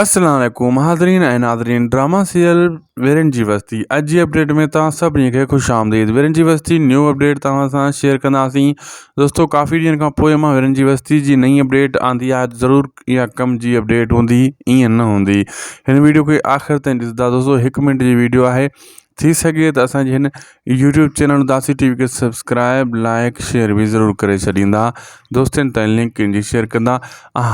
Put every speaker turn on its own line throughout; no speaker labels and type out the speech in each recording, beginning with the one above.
السلام عليڪم حاضرين ۽ ناظرين ڊراما سيريل ويرن جي وستي اڄ جي اپڊيٽ ۾ توهان سڀني کي خوش آمديد ويرن جي وستي نيو اپڊيٽ توهان سان شيئر ڪنداسين دوستو ڪافي ڏينهن کان پوء مان ويرن جي وستي جي نئين اپڊيٽ آندي آهي ضرور اها ڪم جي اپڊيٽ هوندي ائين نه هوندي هن ويڊيو کي آخر تائين ڏسندا دوستو هڪ منٽ جي ويڊيو آهي ٿي سگهي ته اسان جي هن يوٽيوب چينل اداسي ٽي وي کي سبسڪرائب لائڪ شيئر به ضرور ڪري ڇڏيندا دوستن تائين لنڪ ان جي شيئر ڪندا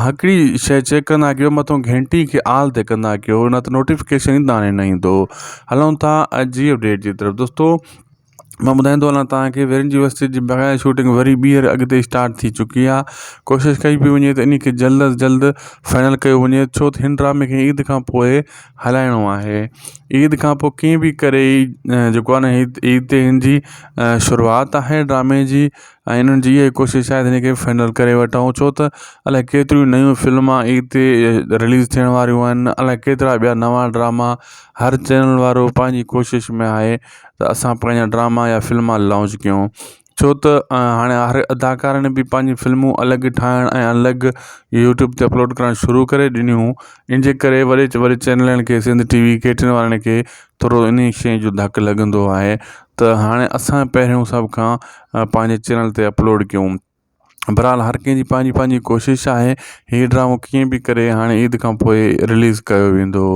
هڪڙي شي چيڪ ڪندا ڪيو مٿو گهنٽي کي آل تي ڪندا ڪيو نه ته نوٽيفڪيشن ئي تاڻي نه ايندو هلون ٿا اڄ جي اپڊيٽ جي طرف دوستو مان ٻڌائيندو هلان توهان کي ويرن جي وستي جي بغير شوٽنگ وري ٻيهر اڳتي اسٽارٽ ٿي چڪي آهي ڪوشش ڪئي پئي وڃي ته ان کي جلد از جلد فائنل ڪيو وڃي ڇو ته هن ڊرامي کي عيد کان پوء هلائڻو آهي عيد کان پوء ڪيئن به ڪري جيڪو آهي نه عيد تي هن جي شروعات آهي ڊرامي جي ۽ انهن جي اها ڪوشش آهي ته هن کي فائنل ڪري وٺون ڇو ته الائي ڪيتريون نيون فلما عيد تي رليز ٿيڻ واريون آهن الائي ڪيترا ٻيا نوان ڊراما هر چينل وارو پنهنجي ڪوشش ۾ آهي ته اسان پنهنجا ڊراما يا فلما لانچ ڪيون ڇو ته هاڻي هر اداڪارن به پنهنجون فلمون الڳ ٺاهڻ ۽ الڳ يوٽيوب تي اپلوڊ ڪرڻ شروع ڪري ڏنيون ان جي ڪري وڏي وڏي چينلن کي سنڌ ٽي وي ڪي ٽي اين وارن کي ٿورو ان شيء جو ڌڪ لڳندو آهي ته هاڻي اسان پهريون سڀ کان پنهنجي چينل تي اپلوڊ ڪيون بهرحال هر ڪنهن جي پنهنجي پنهنجي ڪوشش آهي هي ڊرامو ڪيئن به ڪري هاڻي عيد کان پوء رليز ڪيو ويندو.